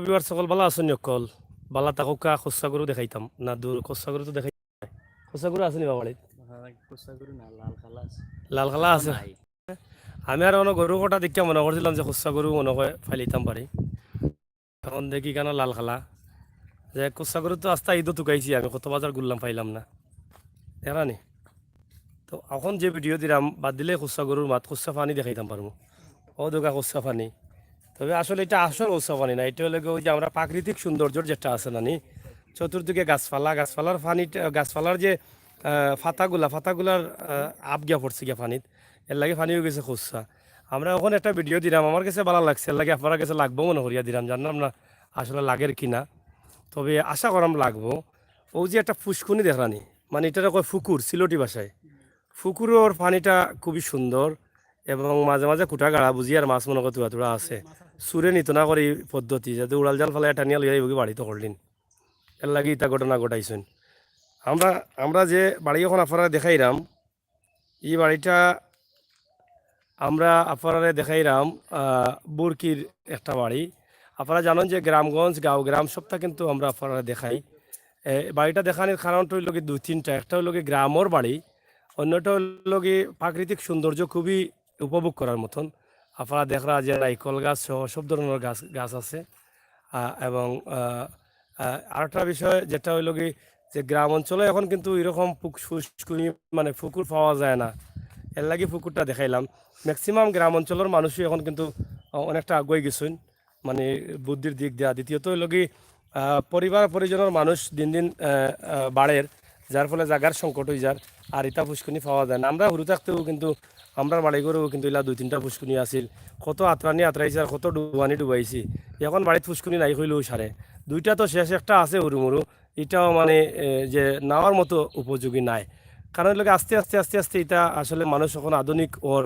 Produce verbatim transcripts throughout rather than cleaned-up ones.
ভিউয়ার সকল ভালা আছইন নি অকল? ভালা থাকউক্কা। খুচ্ছা গরু দেখাইতাম না, দূর খুচ্ছা গরু তো দেখাই। খুচ্ছা গরু আছে নি বা বাড়িত? হ্যাঁ, খুচ্ছা গরু না, লাল কালা আছে। লাল কালা আছে? নাই। আমি আর অনো গরু কটা দেখিয়া মনো করছিলাম যে খুচ্ছা গরু মনো অয় ফাইলিতাম পারি। অখন দেখি কেনে লাল কালা। যে খুচ্ছা গরু তো আস্তা ইদো তুকাইছি আমি, কত বাজার ঘুরলাম পাইলাম না। দেখরা নি? তো অখন যে ভিডিও দিরাম, বাদ দিলে খুচ্ছা গরুর মাত, খুচ্ছা পানি দেখাইতাম পারমু। অউ দেউক্কা খুচ্ছা পানি। তবে আসলে ইটা আসল খুচ্ছা পানি না, ইটা অইলো গি অউ যে আমরার প্রাকৃতিক সৌন্দর্যর যেটা আছে না নি, চতুর্দিকে গাছপালা, গাছপালার পানিটা, গাছপালার যে, আহ, পাতাগুলা, পাতাগুলার, আহ, আপ গিয়া পড়ছে গিয়া পানিত, এরলাগি পানি অইগেছে খুচ্ছা। আমরা অখন একটা ভিডিও দিরাম, আমার গেছে ভালা লাগছে, এরলাগি আপনারার গেছে লাগবো মনো করিয়া দিরাম, জানলাম না আসলে লাগের কি না, তবে আশা করাম লাগবো। অউ যে একটা ফুসকুনি দেখরা নি, মানে ইটারে কয় ফুকুর সিলটি ভাষায়। ফুকুরর পানিটা খুবই সুন্দর এবং মাঝে মাঝে কুটা গাড়া বুঝিয়ার মাছ মনো কয় থুড়া থুড়া আছে। চুরে নিতো না করি পদ্ধতি, যাতে উড়াল জাল ফালাইয়া টানিয়া লইয়া আইবোগি বাড়িত অকলদিন। এরলাগি ইতা ঘটনা ঘটাইছইন। আমরা, আমরা যে বাড়ি অখন আপনারারে দেখাইরাম, ই বাড়িটা আমরা আপনারারে দেখাইরাম, আহ, বুরকির একটা বাড়ি। আপনারা জানইন যে গ্রামগঞ্জ, গাঁও গ্রাম সবটা কিন্তু আমরা আপনারারে দেখাই। এ, বাড়িটা দেখানির কারণটা অইলো গি দুই তিনটা। একটা অইলো গি গ্রামর বাড়ি, অন্যটা অইলো গি প্রাকৃতিক সৌন্দর্য খুবই উপভোগ করার মতন। আপনারা দেখরা যে নাইকল গাছ সহ সব ধরনর গাছ, গাছ আছে। আহ, এবং, আহ, আহ, আরেকটা বিষয় যেটা অইলো গি যে গ্রাম অঞ্চলো অখন কিন্তু ইরকম পুক-, ফুসকুনি মানে ফুকুর পাওয়া যায় না, এরলাগি ফুকুরটা দেখাইলাম। ম্যাক্সিমাম গ্রাম অঞ্চলর মানুষই অখন কিন্তু, আহ, অনেকটা আগুয়াই গেছইন। মানে বুদ্ধির দিক দিয়া। দ্বিতীয়ত অইলো গি, আহ, পরিবার পরিজনর মানুষ দিন দিন, আহ, আহ, বাড়ের, যার ফলে জাগার সংকট অইযার, আর ইতা ফুসকুনি পাওয়া যায় না। আমরা হুরু থাকতেউ কিন্তু আমরার বাড়িঘরো কিন্তু ইলা দুই তিনটা ফুসকুনি আছিল, কত আতরানি আতরাইছি আর কত ডুবানি ডুবাইছি। অখন বাড়িত ফুসকুনি নাই কইলেউ সারে, দুইটা তো শেষ, একটা আছে হুরুমুরু, ইটাও মানে, এ, যে নেওয়ার মতো উপযোগী নায়। কারণ অইলো গি আস্তে আস্তে আস্তে আস্তে ইতা আসলে মানুষ অখন আধুনিক অর,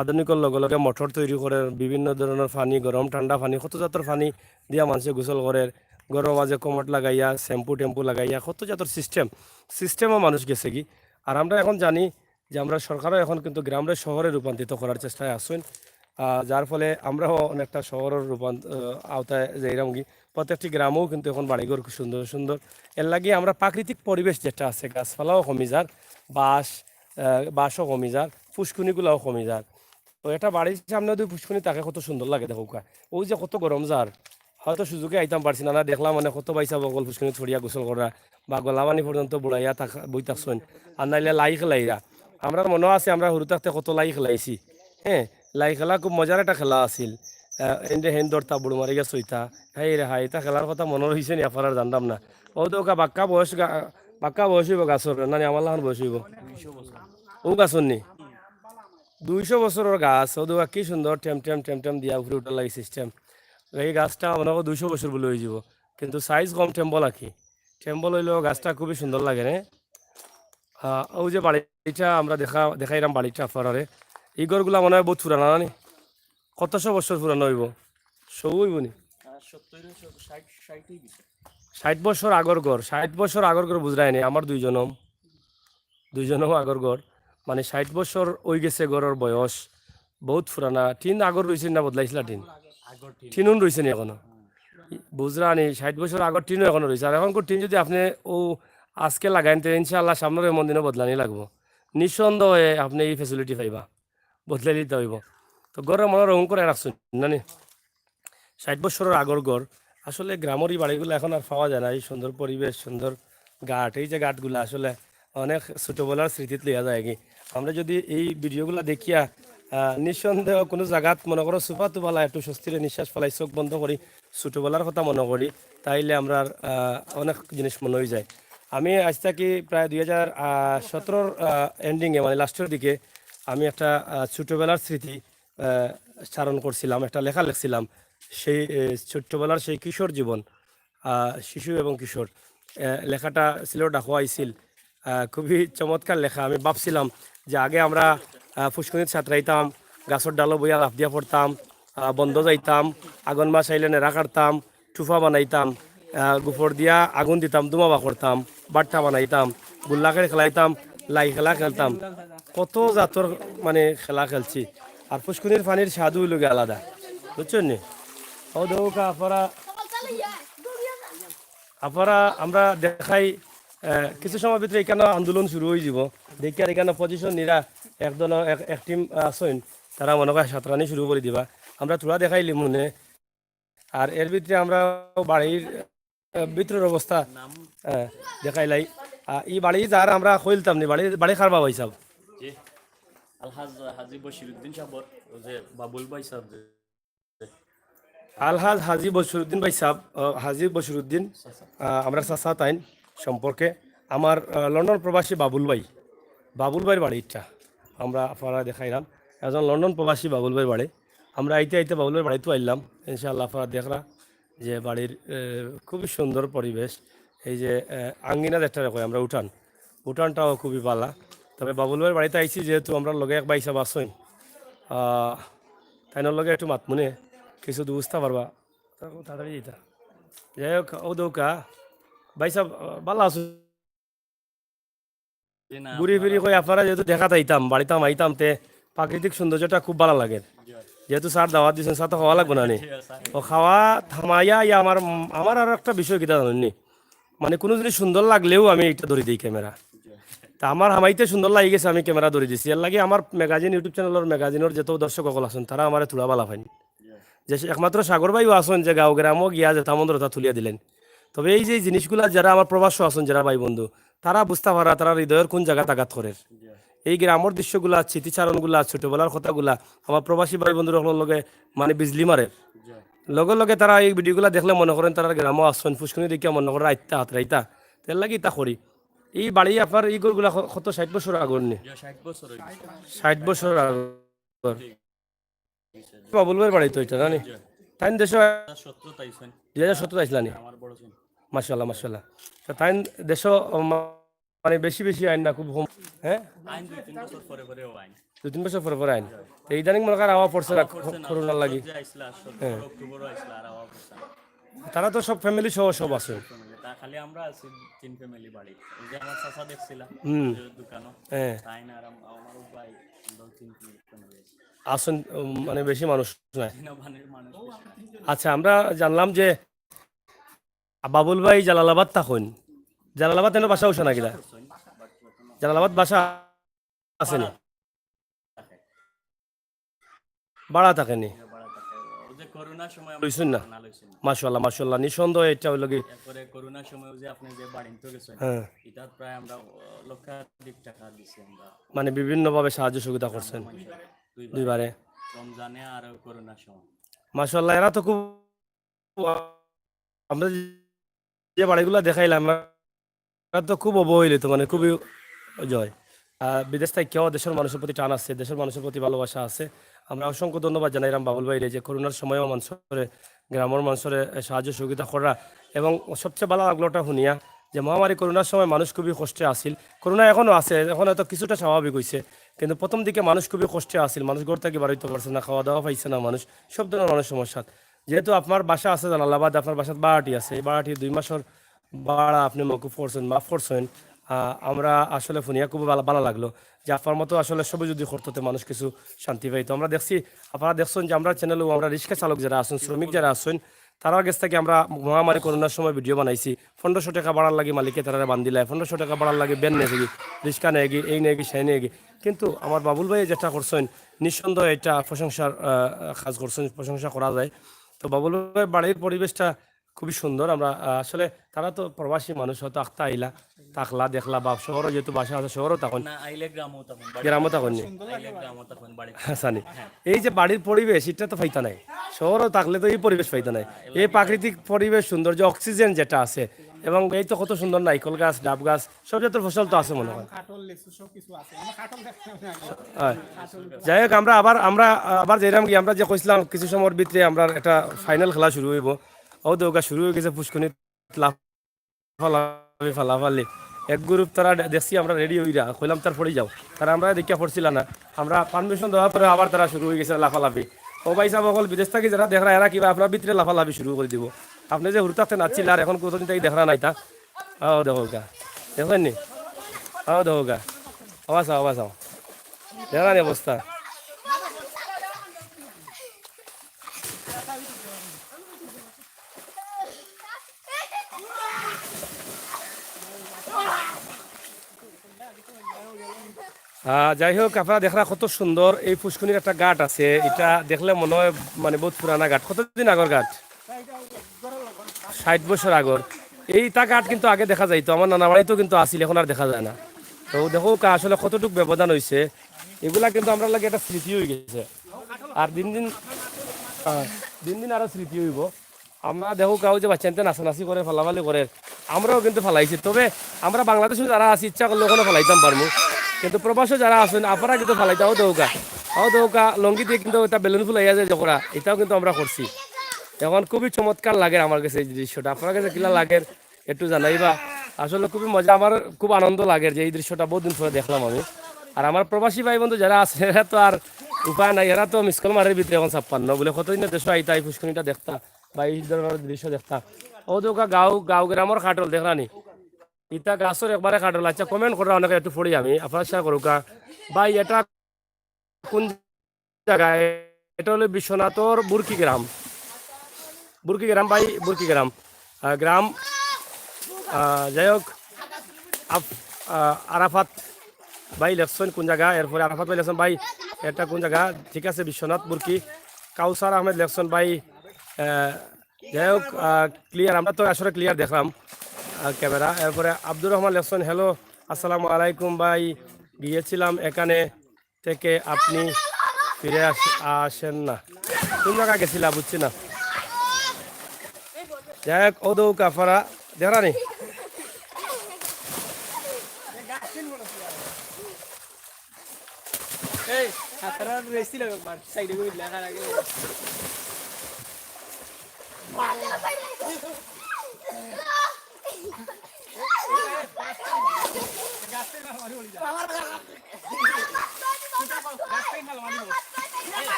আধুনিকর লগে লগে মোটর তৈরি করের, বিভিন্ন ধরনর পানি, গরম ঠান্ডা পানি, কত জাতর পানি দিয়া মানষে গোসল করের, ঘরর মাঝে কমোড লাগাইয়া, শ্যাম্পু ট্যাম্পু লাগাইয়া, কত জাতর সিস্টেম, সিস্টেমও মানুষ গেছেগি। আর আমরা অখন জানি যে আমরার সরকারও অখন কিন্তু গ্রামরে শহরে রূপান্তরিত করার চেষ্টায় আছইন, আহ, যার ফলে আমরাও অনেকটা শহরর রূপান্ত-, আহ, আওতায় যাইরামগি। প্রত্যেকটি গ্রামেও কিন্তু অখন বাড়িঘর খুব সুন্দর সুন্দর। এরলাগি আমরার প্রাকৃতিক পরিবেশ যেটা আছে, গাছপালাও কমি যার, বাঁশ, আহ, বাঁশও কমি যার, ফুসকুনিগুলাও কমি যার। তো একটা বাড়ির সামনে যদি ফুসকুনি থাকে কত সুন্দর লাগে দেখউক্কা। অউ যে কত গরম যার, হয়তো সুযোগে আইতাম পারছি না, না দেখলাম মানে কত ভাইসাব অকল ফুসকুনিত পড়িয়া গোসল করা বা গলা পানি পর্যন্ত বুড়াইয়া থাক-, বই থাকছইন, আর নাইলে লাই খেলাইরা। আমরার মনো আছে আমরা হুরু থাকতে কত লাই খেলাইছি, হ্যাঁ, লাই খেলা খুব মজার একটা খেলা আছিল। আহ, এন্ডে হেন ধরতা বুড় মারি গেছে অইতা, হায় রে হায়, ইতা খেলার কথা মনো রইছে নি আপনারার জানলাম না। অউ দেউক্কা বাক্কা বয়স গা-, বাক্কা বয়স অইবো গাছর, না নি আমার লাখান বয়স অইবো? অউ গাছর নি? দুইশো বছরর গাছ, অউ দেউক্কা কি সুন্দর টেম টেম টেম টেম দিয়া উপরে উঠার লাগি সিস্টেম। এই গাছটা মনো করো দুইশো বছর বুলে অইযিবো, কিন্তু সাইজ কম, টেম্বল আকি। টেম্বল অইলেও গাছটা খুবই সুন্দর লাগে রে। আহ, অউ যে বাড়িটা আমরা দেখা, দেখাইরাম বাড়িটা আপনারারে, ই ঘরগুলা মনো অয় বউত পুরানা না নি? কতশো বছর পুরানা অইবো? শো অইবো নি? ষাইট বছর আগর ঘর, ষাইট বছর আগর ঘর বুঝরায় নি, আমার দুই জনম, দুই জনম আগর ঘর, মানে ষাইট বছর অইগেছে ঘরর বয়স, বউত পুরানা। টিন আগর রইছে না বদলাইছিলা টিন? টিনুন রইছে নি অখনো? বুঝরা নি, ষাইট বছর আগর টিনও অখনো রইছে। আর অখনকুর টিন যদি আপনে অউ আজকে লাগাইন, তে ইনশাআল্লাহ সামনর এমন দিনও বদলানি লাগবো। নিঃসন্দেহে আপনে ই facility পাইবা, বদলাইলিতা অইবো। তো ঘরর মনো রং করাই রাখছইন না নি? ষাইট বছরর আগর ঘর। আসলে গ্রামর ই বাড়িগুলা অখন আর পাওয়া যায় না। এই সুন্দর পরিবেশ, সুন্দর ঘাট, এই যে ঘাটগুলা আসলে অনেক ছোটবেলার স্মৃতিত লইয়া যায়গি। আমরা যদি এই ভিডিওগুলা দেখিয়া, আহ, নিঃসন্দেহ কুনু জাগাত মনো করো সোফা তুফালা একটু স্বস্তিরে নিঃশ্বাস ফালাই চোখ বন্ধ করি ছোটবেলার কথা মনো করি, তাইলে আমরার, আহ, অনেক জিনিস মনো অইযায়। আমি আইজ থাকি প্রায় দুই হাজার সতেরোর, আহ, ending-এ, মানে last-এর দিকে আমি একটা, আহ, ছোটবেলার স্মৃতি আহ, চারণ করছিলাম, একটা লেখা লেখছিলাম, সেই, এ, ছোট্টবেলার সেই কিশোর জীবন, আহ, শিশু এবং কিশোর, এ, লেখাটা সিলেটো ডাকো আইছিল। আহ, খুবই চমৎকার লেখা। আমি ভাবছিলাম যে আগে আমরা, আহ, ফুসকুনিত সাঁতরাইতাম, গাছর ডালো বইয়া লাফ দিয়া পড়তাম, আহ, বন্দো যাইতাম, আগন মাছ আইলে নেড়া কাটতাম, টুফা বানাইতাম, আহ, গোবর দিয়া আগুন দিতাম, ধুমা বার করতাম, বাট্টা বানাইতাম, গুল্লা খেল খেলাইতাম, লাই খেলা খেলতাম, কত জাতর মানে খেলা খেলছি। আর ফুসকুনির পানির স্বাদউ অইলো গি আলাদা, বুঝছইন নি? অউ দেউক্কা আপনারা আপনারা আমরা দেখাই, আহ, কিছু সময় ভিতরে ইখানো আন্দোলন শুরু অই যিবো। দেখি আর ইখানো পজিশন নিরা একদল এক, এক টিম আছইন, তারা মনে কয় সাতরানি শুরু করি দিবা। আমরা থুড়া দেখাইলিমু নে। আর এর ভিতরে আমরা বাড়ির, আহ, ভিতরের অবস্থা, আহ, দেখাইলাই। আহ, ই বাড়ি যার আমরা কইলতাম নি, বাড়ি, বাড়ি কার বা ভাইসাব? জি, আলহাজ হাজী বশিরউদ্দিন সাবর, ওই যে বাবুল ভাইসাব যে আলহাজ হাজী বশিরউদ্দিন ভাইসাব, আহ, হাজী বশিরউদ্দিন, আহ, আমরার চাচা তাইন সম্পর্কে। আমার, আহ, লন্ডন প্রবাসী বাবুল ভাই, বাবুল ভাইর বাড়ি ইটা আমরা আপনারারে দেখাইরাম। একজন লন্ডন প্রবাসী বাবুল ভাইর বাড়ি। আমরা আইতে আইতে বাবুল ভাইর বাড়িত আইলাম, ইনশাআল্লাহ আপনারা দেখরা যে বাড়ির, আহ, খুবই সুন্দর পরিবেশ। এই যে, আহ, আঙ্গিনা যেটারে কই আমরা উঠান, উঠানটাও খুবই বালা। তবে বাবুল ভাইর বাড়িত আইছি যেহেতু আমরার লগে এক ভাইসাব আছইন, আহ, তাইনর লগে একটু মাতমু নে, কিছু বুঝতা পারবা। তাড়াতাড়ি যাইতা। যাই হোক, ও দৌকা, ভাইসাব, আহ, বালা আছো? জি না, ঘুরি ফিরি আপনারা কই আপনারা যেহেতু দেখাত আইতাম, বাড়িত আইতাম, তে প্রাকৃতিক সৌন্দর্যটা খুব বালা লাগে। জি। যেহেতু স্যার দাওয়াত দিছইন, স্যার তো খাওয়া লাগবো না নি? জি, স্যার। ও খাওয়া থামাইয়া ইয়া আমার, আমার আরো একটা বিষয় কিতা জানইন নি? মানে কোনো জিনিস সুন্দর লাগলেও আমি এটা ধরি দিই ক্যামেরা। জি। তা আমার হামাইতে সুন্দর লাগি গেছে, আমি ক্যামেরা ধরি দিছি। এর লাগি আমার ম্যাগাজিন, YouTube চ্যানেলর ম্যাগাজিনর যত দর্শক অকল আছইন, তারা আমারে থুড়া বালা পাইন। জি। যে সে একমাত্র সাগর ভাইও আছইন যে গাঁও গ্রামও গিয়া যে তামন দরতা তুলিয়া দিলেন। তবে এই যে জিনিসগুলা যারা আমার প্রবাসও আছইন, যারা ভাই বন্ধু, তারা বুঝতা পারা, তারা হৃদয়র কোন জাগাত আঘাত করের। জি। এই গ্রামর দৃশ্যগুলা, স্মৃতিচারণগুলা, ছোটবেলার কথাগুলা, আমার প্রবাসী ভাই বন্ধুর অকলর লগে মানে বিজলি মারের। জি। লগে লগে তারা এই ভিডিওগুলা দেখলে মনে করেন তারা গ্রামও আছইন, ফুসকুনি দেখিয়া মনে করেন আইতা, হাতরাইতা। এর লাগি ইতা করি। এই বাড়ি আপনার এই ঘরগুলা ক-, কত ষাইট বছর আগর নি? জি, ষাইট বছর অইছে। ষাইট বছর আগর। জি। বাবুল ভাইর বাড়ি তো ইটা, জানি? জি। তাইন দেশো সতেরো তাইছেন। দুই হাজার সতেরো আইছলা নি? আমার বড় ছেলে। মাশাআল্লাহ, মাশাআল্লাহ। তো তাইন দেশো, উম, মানে বেশি বেশি আইন না, খুব কম, হ্যাঁ? আইন দুই তিন বছর পরে পরে আইন। দুই তিন বছর পরে পরে আইন। তো ইদানিং মনে কর আওয়া পড়ছে না, আওয়া পড়ছে না, করোনার লাগি। সহ্য আইসলা, সহ্য হ্যাঁ। অক্টোবরও আইসলা, আর আওয়া পড়ছে না। তারা তো সব ফ্যামিলি সহ সব আছে। ফ্যামিলি, তা খালি আমরা আছি তিন ফ্যামিলি বাড়ি। ওই যে আমার চাচা দেখছিলাম, হুম। যে দোকানও, হ্যাঁ। তাই না, আর আম-, আমার ভাই, আমরা তিন ফ্যামিলি আছি। আসুন, উম, মানে বেশি মানুষ নাই। না, মানে মানুষ বেশি নাই। আচ্ছা, আমরা জানলাম যে বাবুল ভাই জালালাবাদ থাকইন। জালালাবাদ এনে বাসা উঠছে নাকি দা? জালালাবাদ বাসা আছে নি? ভাড়া থাকে নি? ওই যে করোনার সময় আমরা লইছেন না? না, লইছেন না। মাশাআল্লাহ, মাশাআল্লাহ, নিঃসন্দেহে এটা হইল কি? এরপরে করোনার সময় ওই যে আপনি যে বাড়িতে গেছেন, হ্যাঁ। এটা প্রায় আমরা, আহ, লক্ষাধিক টাকা দিছি আমরা। মানে বিভিন্নভাবে সাহায্য সুবিধা করছেন? দুইবারে। দুইবারে। রমজানে আর করোনার সময়। মাশাআল্লাহ, এরা তো খুব আমরা যে বাড়িগুলা দেখাইলাম, আমরা তো খুব অবহেলিত, মানে খুবই জয়। আহ, বিদেশ থাকিয়াও দেশের মানুষের প্রতি টান আছে, দেশের মানুষের প্রতি ভালোবাসা আছে। আমরা অসংখ্য ধন্যবাদ জানাইলাম বাবুল ভাইরে যে করোনার সময়ও মানুষরে, গ্রামের মানুষরে সাহায্য সহযোগিতা করা। এবং সবচেয়ে ভালো লাগলো ওটা শুনিয়া যে মহামারী করোনার সময় মানুষ খুবই কষ্টে আছিল। করোনা এখনো আছে, এখন হয়তো কিছুটা স্বাভাবিক হইছে, কিন্তু প্রথম দিকে মানুষ খুবই কষ্টে আছিল, মানুষ ঘর থেকে বাড়াইতে পারছে না, খাওয়া দাওয়া পাইছে না মানুষ, সব ধরনের মানুষ সমস্যা। যেহেতু আপনার বাসা আছে জালালাবাদ, আপনার বাসাত ভাড়াটি আছে, এই ভাড়াটি দুই মাসের ভাড়া আপনি মকুব করছেন, মাফ করছেন। আহ, আমরা আসলে শুনিয়া খুব ভালো, ভালো লাগলো যে আপনার মতো আসলে সবে যদি করতো, তে মানুষ কিছু শান্তি পাইতো। আমরা দেখছি, আপনারা দেখছেন যে আমরা চ্যানেলও আমরা রিক্সা চালক যারা আছেন, শ্রমিক যারা আছেন, তারার গেছ থাকি আমরা মহামারী করোনার সময় ভিডিও বানাইছি। পনেরোশো টাকা ভাড়ার লাগি মালিকে তারারে বান্ধিলায়, পনেরোশো টাকা ভাড়ার লাগি ভ্যান নেয়গি, রিক্সা নেয়গি, এই নেয়গি, সেই নেয়গি। কিন্তু আমার বাবুল ভাই যেটা করছেন, নিঃসন্দেহে এটা প্রশংসার, আহ, কাজ করছেন, প্রশংসা করা যায়। তো বাবুল ভাই বাড়ির পরিবেশটা খুবই সুন্দর। আমরা, আহ, আসলে তারা তো প্রবাসী মানুষ, হয়তো আখতা আইলা, থাকলা, দেখলা, বা শহরও যেহেতু বাসা আছে, শহরও তখন না, আইলে গ্রামও তখন, বাড়ি গ্রামও তখন নেই। সুন্দর লাগে আইলে বাড়ি। গ্রামও তখন, বাড়ি। জানি। হ্যাঁ। এই যে বাড়ির পরিবেশ, এটা তো পাইতা নাই। শহরও থাকলে তো এই পরিবেশ পাইতা নাই। এই প্রাকৃতিক পরিবেশ, সৌন্দর্য, অক্সিজেন যেটা আছে, এবং এই তো কত সুন্দর নাইকল গাছ, ডাব গাছ, সব জাতের ফসল তো আছে মনে হয়। কাঠল, লেচু সব কিছু আছে। আমরা কাঠল দেখতে পাই না। হ্যাঁ। যাই হোক, আমরা আবার, আমরা আবার যাইরাম কি, আমরা যে কইছিলাম কিছু সময়ের ভিতরে আমরা একটা ফাইনাল খেলা শুরু হইব। ও দৌকা শুরু হয়ে গেছে, পুষ্কুনি লাফালাফি, ফালাফালি। এক গ্রুপ তারা দে-, দেখছি আমরা রেডি হইরা, কইলাম তারা পড়ি যাও। তারা আমরা দেখিয়া পড়ছিল না। আমরা পারমিশন দেওয়ার পরে আবার তারা শুরু হয়ে গেছে লাফালাফি। ও ভাই সাহেব, অকল বিদেশ থাকি যারা দেখরা, এরা কিবা আপনার ভিতরে লাফালাফি শুরু করে দিব। আপনি যে হুরু থাকতে নাচছিল, আর এখন কতদিন থাকি দেখরা নাই তা। আও দেখো গা। দেখলেন নি? আও দেখো গা। আওয়াজ আও, আওয়াজ আও। দেখলেন নি অবস্থা? আহ, যাই হোক, আপনারা দেখরা কত সুন্দর এই পুষ্কুনির একটা ঘাট আছে। এটা দেখলে মনে হয় মানে বহুত পুরানা ঘাট, কতদিন আগর ঘাট, ষাট বছর আগর। এইটা ঘাট কিন্তু আগে দেখা যাইতো, আমার নানা বাড়িতেও কিন্তু আছিল, এখন আর দেখা যায় না। তো দেখো কা-, আসলে কতটুক ব্যবধান হইছে। এগুলা কিন্তু আমরার লাগি একটা স্মৃতি হয়ে গেছে। আর দিন দিন, আহ, দিন দিন আরো স্মৃতি হইব। আমরা দেখো কাউ যে বাচ্চাইন্তে নাচানাচি করে, ফালাফালি করে, আমরাও কিন্তু ফালাইছি। তবে আমরা বাংলাদেশে যারা আছি, ইচ্ছা করলে ওখানে ফালাইতাম পারমু, কিন্তু প্রবাসে যারা আছেন, আপনারা কিন্তু ফালাইতাও দেউকা, তাও দেউকা, লঙ্গি দিয়ে কিন্তু এটা বেলুন ফুলাইয়া যায় যখন, এটাও কিন্তু আমরা করছি। এখন খুবই চমৎকার লাগে আমার কাছে এই দৃশ্যটা। আপনার কাছে কিলা লাগে একটু জানাইবা। আসলে খুবই মজা, আমার খুব আনন্দ লাগে যে এই দৃশ্যটা বহুত দিন পরে দেখলাম আমি। আর আমার প্রবাসী ভাই বন্ধু যারা আছে, এরা তো আর উপায় নাই, এরা তো মিস কল মারের ভিতরে এখন ছাপ্পান্ন, বলে কতদিন দেশে আইতা, এই পুষ্কুনিটা দেখতা বা এই ধরনের দৃশ্য দেখতা। ও তো গাঁও, গাঁও গ্রামর কাঠল দেখরানি, ইটা গাছর একবারে কাঠল। আচ্ছা, কমেন্ট করা অনেকে একটু পড়ি আমি, আপনারা শেয়ার করুকা। ভাই, এটা কোন জায়গায়? এটা হলো বিশ্বনাথর বুরকি গ্রাম। বুরকি গ্রাম ভাই, বুরকি গ্রাম। আহ, গ্রাম, আহ, যাই হোক, আফ-, আহ, আরাফাত ভাই লেখছেন কোন জায়গা, এরপরে আরাফাত ভাই লেখছেন ভাই, এটা কোন জায়গা? ঠিক আছে, বিশ্বনাথ বুরকি। কাউসার আহমেদ লেখছেন ভাই, আহ, যাই হোক, ক্লিয়ার, আমরা তো আসলে ক্লিয়ার দেখলাম ক্যামেরা। এরপরে আব্দুর রহমান লেখছেন, হ্যালো, আসসালামু আলাইকুম ভাই, গিয়েছিলাম এখানে থেকে আপনি ফিরে আস-, আসেন না, কোন জায়গা গেছিলা বুঝছি না। যাই হোক, ওদৌ কাফারা দেখরানি। এই, হাতারা রেসিল একবার, সাইডে করে লেখা লাগে।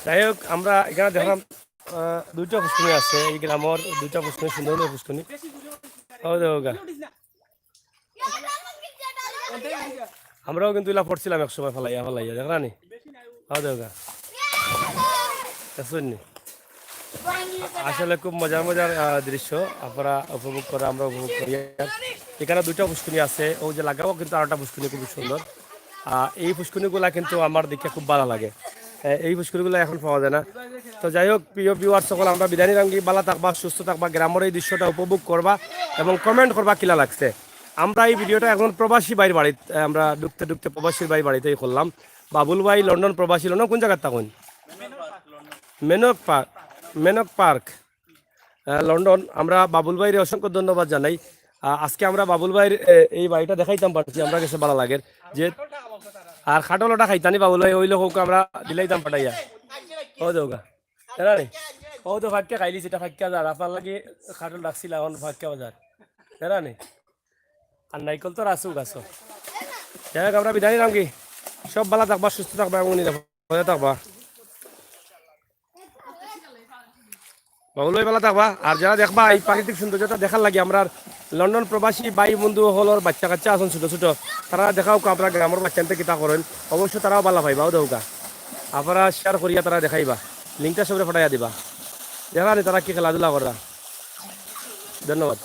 যাই হোক, আমরা এখানে দেখলাম, আহ, দুইটা পুষ্কুনি আছে এই গ্রামর, দুইটা পুষ্কুনি, সুন্দর সুন্দর পুষ্কুনি। ও দেখো গা। আমরাও কিন্তু ইলা পড়ছিলাম এক সময় ফালাইয়া ফালাইয়া, দেখরানি? ও দেখো গা। দেখছইন নি? আসলে খুব মজার মজার, আহ, দৃশ্য আপনারা উপভোগ করা, আমরা উপভোগ করি। এখানে দুইটা পুষ্কুনি আছে, ওই যে লাগাও কিন্তু আরেকটা পুষ্কুনি খুব সুন্দর। আহ, এই পুষ্কুনিগুলা কিন্তু আমার দেখে খুব ভালো লাগে। আহ, এই পুষ্কুনিগুলা এখন পাওয়া যায় না। তো যাই হোক, প্রিয় ভিউয়ার্স সকল, আমরা বিদায় নিলাম কি, ভালো থাকবা, সুস্থ থাকবা, গ্রামের এই দৃশ্যটা উপভোগ করবা এবং কমেন্ট করবা কিলা লাগছে। আমরা এই ভিডিওটা এখন প্রবাসী ভাইর বাড়িত, আহ, আমরা ঢুকতে ঢুকতে প্রবাসী ভাইর বাড়িতেই করলাম। বাবুল ভাই লন্ডন প্রবাসী, লন্ডন কোন জায়গার তখন? মেনক পার্ক, মেনক পার্ক। আহ, লন্ডন। আমরা বাবুল ভাইরে অসংখ্য ধন্যবাদ জানাই। আহ, আজকে আমরা বাবুল ভাইর, এ, এই বাড়িটা দেখাইতাম পারছি, আমরা গেছে ভালো লাগে যে, আর খাটল ওটা খাইতানি বাবুল ভাই, ওই লোক আমরা দিলাইতাম পাঠাইয়া। ও দেওগা, এরা নি? ও তো ফাক্কা খাইলি, সেটা ফাক্কা যার, আপনার লাগে খাটল ডাকছিল এখন ফাক্কা বাজার, এরা নি? আর নাইকল তো রাসু গাছ। যাই হোক, আমরা বিদায় নিলাম কি, সব ভালো থাকবা, সুস্থ থাকবা এবং নিরাপদে থাকবা। বাবুল ভাই ভালো থাকবা। আর যারা দেখবা এই প্রাকৃতিক সৌন্দর্যটা দেখার লাগি, আমরার লন্ডন প্রবাসী ভাই বন্ধু হকলর বাচ্চা কাচ্চা আছেন ছোট ছোট, তারা দেখাও আপনার গ্রামের বাচ্চাইন্তে কিতা করেন, অবশ্য তারাও ভালো পাইবা। ও দেউকা, আপনারা শেয়ার করিয়া তারা দেখাইবা, লিঙ্কটা সবরে পাঠাইয়া দিবা, দেখা নি তারা কি খেলাধুলা করা। ধন্যবাদ।